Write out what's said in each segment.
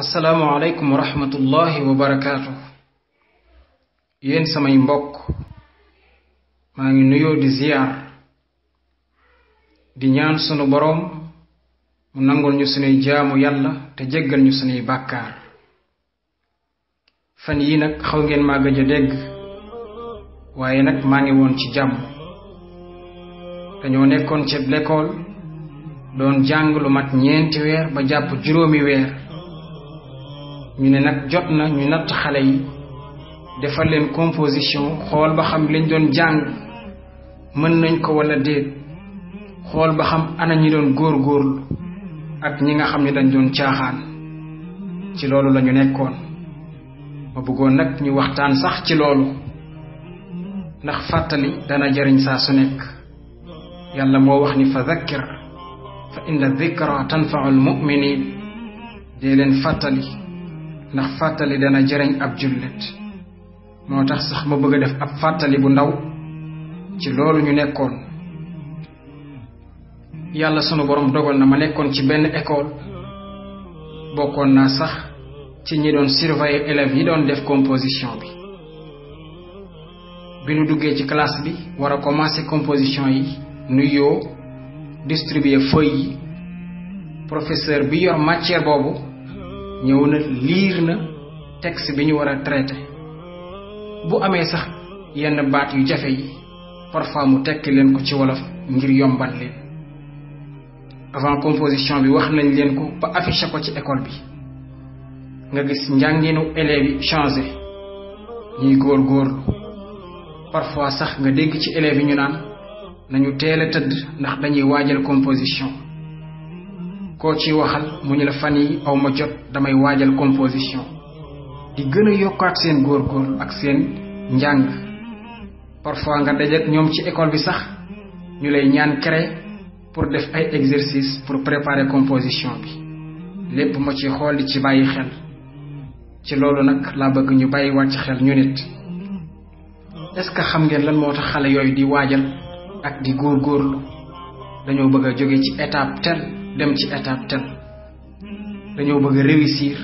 assalaamu aleykum wa rahmatullahi wa barakaatu. yéen samay mbokk maa ngi nuyoo di ziyaar di ñaan sunu boroom mu nangul ñu sunuy jaamu yàlla te jéggal ñu sunuy bàkkaar. fan yi nag xaw ngeen maa gëj a dégg waaye nag maa ngi woon ci jàmm. dañoo nekkoon ci l'école doon jàng lu mat 4 weer ba jàpp 5 weer. ñu ne nag jot na ñu natt xale yi defal leen composition xool ba xam liñ doon jàng mën nañ ko walla déet, xool ba xam ana ñi doon góorgóorlu ak ñi nga xam ne dañ doon caaxaan. ci loolu lañu nekkoon. ma bëggoon nag ñu waxtaan sax ci loolu ndax fàttali dana jariñ saa su nekk. yàlla moo wax ni fa dhakkir fa inna dhikra tanfa'ul mu'minin. dee leen fàttali ndax fàttali dana jariñ ab jullit. moo tax sax ma bëgg a def ab fàttali bu ndaw ci loolu ñu nekkoon. yàlla sunu borom dogal na ma nekkoon ci benn école bokkoon naa sax ci ñi doon surveiller élèves yi doon def composition bi. bi ñu duggee ci classe bi war a commencer composition yi nuyoo distribuer feuilles yi, professeur bi yor matière boobu ñëw na liir na texte bi ñu war a traité. bu amee sax yenn baat yu jafe yi parfois mu tekki leen ko ci wolof ngir yombal leen. avant composition bi wax nañ leen ko ba affiché ko ci école bi. nga gis njànginu élèves yi changé, ñuy góorgóorlu. parfois sax nga dégg ci élèves yi ñu naan nañu teel a tëdd ndax dañuy waajal composition. koo ci waxal mu ñu la fan yi aw ma jot damay waajal composition. di gën a yokkaat seen góorgóorlu ak seen njàng. parfois nga dajeek ñoom ci école bi sax ñu lay ñaan créer pour def ay exercice pour préparer composition bi. lépp ma ci xool di ci bàyyi xel. ci loolu nag laa bëgg ñu bàyyi wàcc xel ñu nit. est-ce que xam ngeen lan moo tax xale yooyu di waajal ak di góorgóorlu? dañoo bëgg a jóge ci étape tel dem ci étape tel. dañoo bëgg a réussir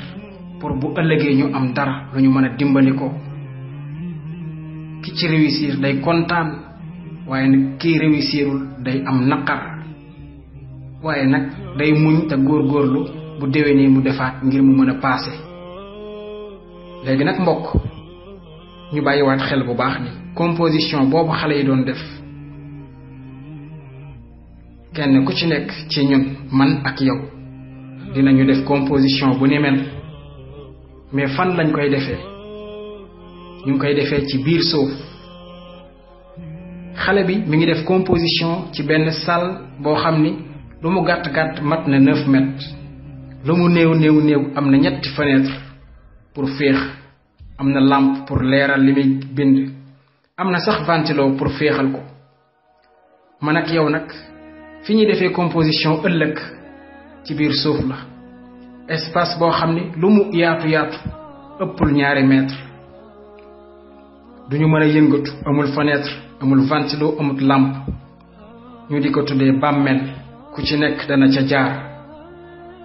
pour bu ëllëgee ñu am dara lu ñu mën a dimbali ko. ki ci réussir day kontaan waaye nag kii réussirul day am naqar. waaye nag day muñ te góorgóorlu bu déwénee mu defaat ngir mu mën a paase. léegi nag mbokk ñu bàyyiwaat xel bu baax ni composition boobu xale yi doon def kenn ku ci nekk ci ñun man ak yow dinañu def composition bu ni mel. mais fan lañ koy defee? ñu ngi koy defee ci biir suuf. xale bi mi ngi def composition ci benn salle boo xam ni lu mu gàtt-gàtt mat na 9 mètres. lu mu néew am na 3 fenêtre pour féex. am na lampe pour leeral li muy bind. am na sax ventilo pour féexal ko. man ak yow nag fi ñuy defee composition ëllëg ci biir suuf la. espace boo xam ni lu mu yaatu ëppul 2 mètres. duñu mën a yëngatu, amul fenêtre, amul ventilo, amul lampe. ñu di ko tuddee bàmmeel. ku ci nekk dana ca jaar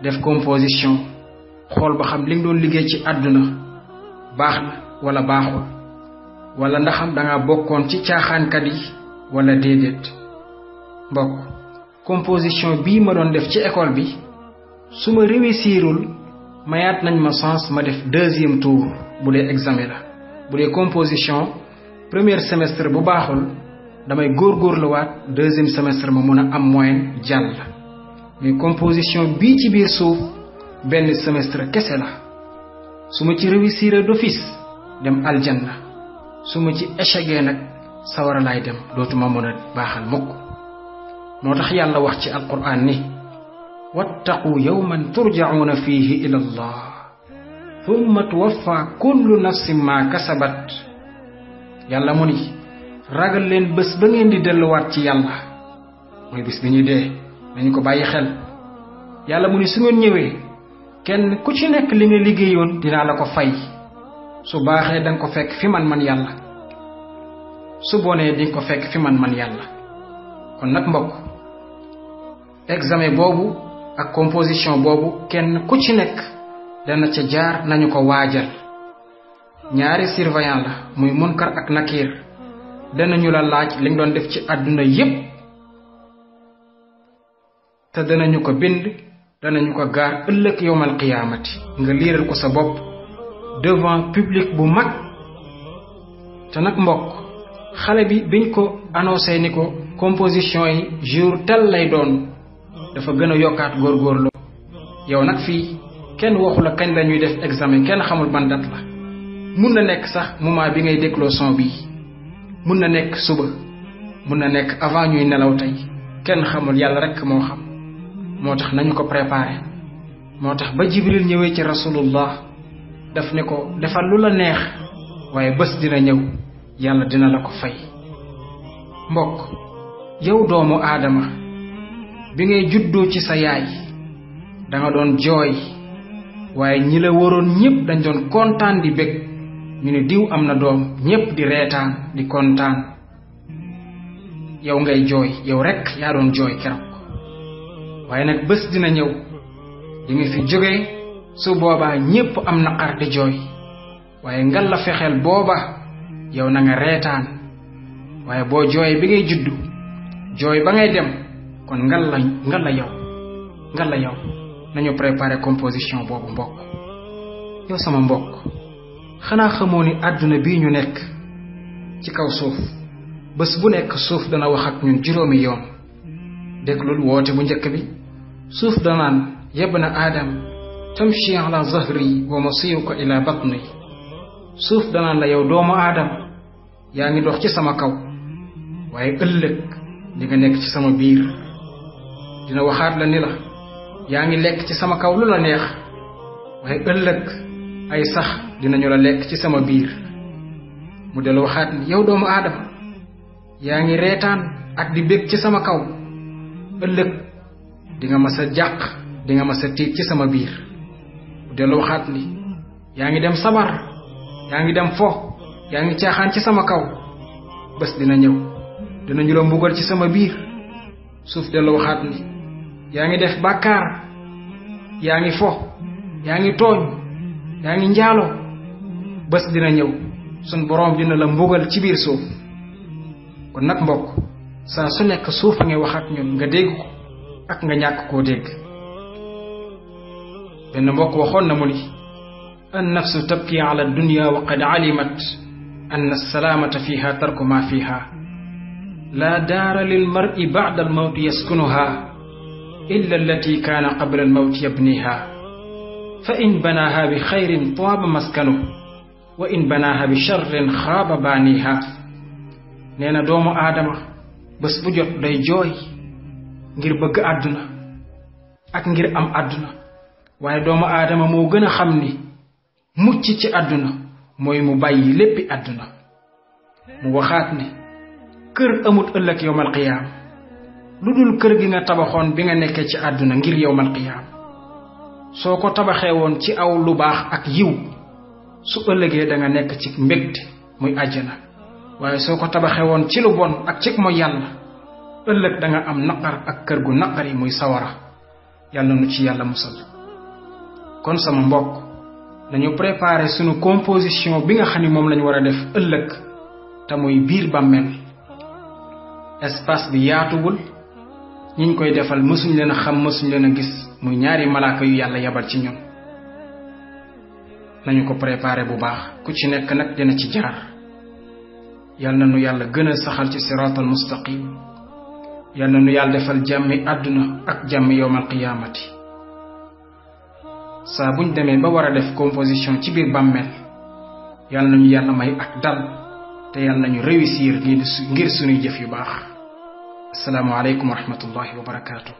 def composition xool ba xam li nga doon liggéey ci àdduna baax na wala baaxul, wala ndaxam danga bokkoon ci caaxaankat yi wala déedéet. mbokk composition bii ma doon def ci école bi su ma réussirul mayaat nañ ma chance ma def 2e tour bu dee examen la. bu dee composition premier semestre bu baaxul damay góorgóorluwaat 2e semestre ma mun a am moyenne jàll. mais composition bii ci biir suuf benn semestre kese la. su ma ci réussir d'office dem aljanna, su ma ci échecgee nag sawara laay dem, dootuma mën a baaxal mukk. moo tax yàlla wax ci alquran ni wattaqu yawman turja'una fihi ila allah thumma tuwaffa kullu nafsin ma kasabat. yàlla mu ni ragal leen bés ba ngeen di delluwaat ci yàlla, mooy bés bi ñuy dee. nañu ko bàyyi xel. yàlla mu ni su ngeen ñëwee kenn ku ci nekk li nga liggéeyoon dinaa la ko fay. su baaxee danga ko fekk fi man yàlla, su bonee dinga ko fekk fi man yàlla. kon nag mbokk examen boobu ak composition boobu kenn ku ci nekk dana ca jaar nañu ko waajal. ñaari surveillant la muy Munkar ak Nakir danañu la laaj li nga doon def ci àdduna yépp te danañu ko bind danañu ko gaar ëllëg yowmal qiyaamati nga liiral ko sa bopp devant public bu mag. te nag mbokk xale bi biñ ko annoncé ni ko composition yi jour tel lay doon dafa gën a yokkaat góorgóorlu. yow nag fii kenn waxu la kañ lañuy def examen kenn xamul ban date la mun na nekk sax moment bi ngay dégloo son bi mun na nekk suba mun na nekk avant ñuy nelaw tey kenn xamul yàlla rekk moo xam. moo tax nañu ko préparé. moo tax ba Jibril ñëwee ci rasulullah daf ne ko defal lu la neex waaye bés dina ñëw yàlla dina la ko fay. mbokk yow doomu aadama bi ngay juddoo ci sa yaay danga doon jooy waaye ñi la waroon ñépp dañ doon kontaan di bég ñu ne diw am na doom ñépp di reetaan di kontaan. yow ngay jooy yow rekk yaa doon jooy keroog. waaye nag bés dina ñëw di nga fi jóge su boobaa ñépp am naqar di jooy waaye ngal la fexeel booba yow na nga reetaan. waaye boo jooy bi ngay juddu jooy ba ngay dem kon ngal la yow nañu préparer composition boobu mbokk. yow sama mbokk xanaa xamoo ni àdduna bii ñu nekk ci kaw suuf bés bu nekk suuf dana wax ak ñun juróomi yoon. déglul woote bu njëkk bi suuf danaan yabna aadam tamshi ala zahri wa masiruka ila batni. suuf danaan la yow doomu aadam yaa ngi dox ci sama kaw waaye ëllëg di nga nekk ci sama biir. dina waxaat la ni la yaa ngi lekk ci sama kaw lu la neex waaye ëllëg ay sax dinañu la lekk ci sama biir. mu del waxaat ni yow doomu aadama yaa ngi reetaan ak di bég ci sama kaw ëllëg di nga mas a jàq di nga mas a tiit ci sama biir. mu del waxaat ni yaa ngi dem sabar yaa ngi dem fo yaa ngi caaxaan ci sama kaw bés dina ñëw dinañu la mbugal ci sama biir. suuf del waxaat ni yaa ngi def bàkkaar yaa ngi fo yaa ngi tooñ yaa ngi njaalo bés dina ñëw sun boroom dina la mbugal ci biir suuf. kon nag mbokk saa su nekk suuf a ngay wax ak ñun nga dégg ko ak nga ñàkk koo dégg. benn mbokk waxoon na mu ni an nafsu tabki ala dunya wa qad alimat anna salaamata fiha tarku ma fiha la daara lil mar'i ba'da al mawti yaskunuha illa allati kaana qabla al mawti yabniha fa in banaha bi xayrin taaba maskanuhu wa in banaha bi sharrin xaaba baaniha. nee na doomu aadama bés bu jot day jooy ngir bëgg àdduna ak ngir am àdduna waaye doomu aadama moo gën a xam ni mucc ci àdduna mooy mu bàyyi léppi àdduna. mu waxaat ni kër amut ëllëg yowmal qiyaam lu dul kër gi nga tabaxoon bi nga nekkee ci àdduna ngir yowmal qiyaam. soo ko tabaxee woon ci aw lu baax ak yiw su ëllëgee da nga nekk ci mbégte muy àjjana waaye soo ko tabaxee woon ci lu bon ak ci mooy yàlla ëllëg da nga am naqar ak kër gu naqari muy sawara. yàlla nu ci yàlla musal. kon sama mbokk nañu préparer sunu composition bi nga xam ni moom lañu war a def ëllëg te muy biir bàmmeel. espace bi yaatuwul ñiñ koy defal mësuñ leen a xam mësuñ leen a gis muy ñaari malaaka yu yàlla yabal ci ñun. nañu ko préparer bu baax ku ci nekk nag dina ci jaar. yal na nu yàlla gën a saxal ci siraatal mustaqim. yal na nu yàlla defal jàmmi àdduna ak jàmmi yowmal qiyaamati. saa buñ demee ba war a def composition ci biir bàmmeel yal nañu yàlla may ak dal te yal nañu réussir ngir suñuy jëf yu baax. assalaamu aleykum wa rahmatullahi wa barakaatu.